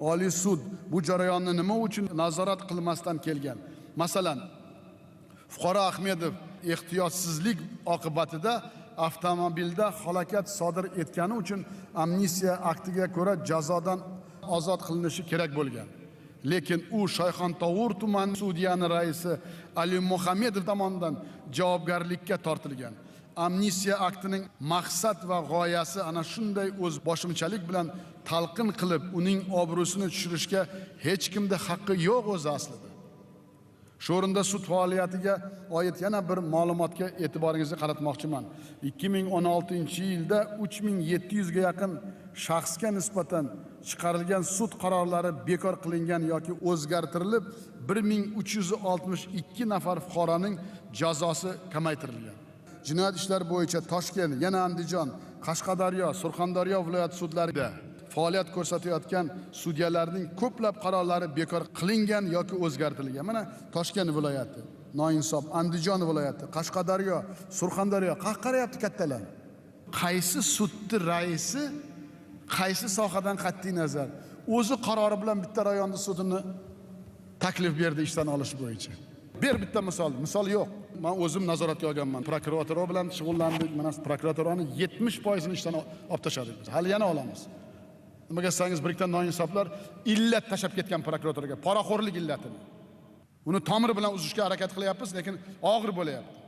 Oliy sud bu jarayonni nima uchun nazorat qilmasdan kelgan? Masalan, fuqaro Ahmedov ehtiyotsizlik oqibatida avtomobilda halokat sodir etgani uchun amnistiya aktiga ko'ra jazodan ozod qilinishi kerak bo'lgan. Lekin u Shayxontohur tuman sudiyani raisi Ali Muhammedov tomonidan javobgarlikka tortilgan. Amnistiya aktining maqsad va g'oyasi ana shunday o'z boshimchalik bilan talqin qilib, uning obro'sini tushirishga hech kimda haqqi yo'q o'zi aslida. Shu o'rinda sud faoliyatiga oid yana bir ma'lumotga e'tiboringizni qaratmoqchiman. 2016-yilda 3700 ga yaqin shaxsga nisbatan chiqarilgan sud qarorlari bekor qilingan yoki o'zgartirilib, 1362 nafar fuqaroning jazosi kamaytirilgan. Jinoyat ishlari bo'yicha Toshkent, yana Andijon, Qashqadaryo, Surxondaryo viloyat sudlarida faoliyat ko'rsatayotgan sudyalarning ko'plab qarorlari bekor qilingan yoki o'zgartirilgan. Mana Toshkent viloyati, noinsof, Andijon viloyati, Qashqadaryo, Surxondaryo, qarayapti kattalar. Qaysi sudni raisi qaysi sohadan qat'iy nazar o'zi qarori bilan bitta rayonda sudini taklif berdi ishdan olish bo'yicha. Ber bitta misol, misol yo'q. Men o'zim nazoratga olganman. Prokuratura bilan shug'ullandik. Mana prokuraturani 70% ishdan olib tashladik. Hali yana olamiz. Nimaga desangiz, bir ikkita noinsoflar illat tashlab ketgan prokuraturaga, poraxo'rlik illatini. Uni tomiri bilan uzishga harakat qilyapmiz, lekin og'ir bo'lyapti.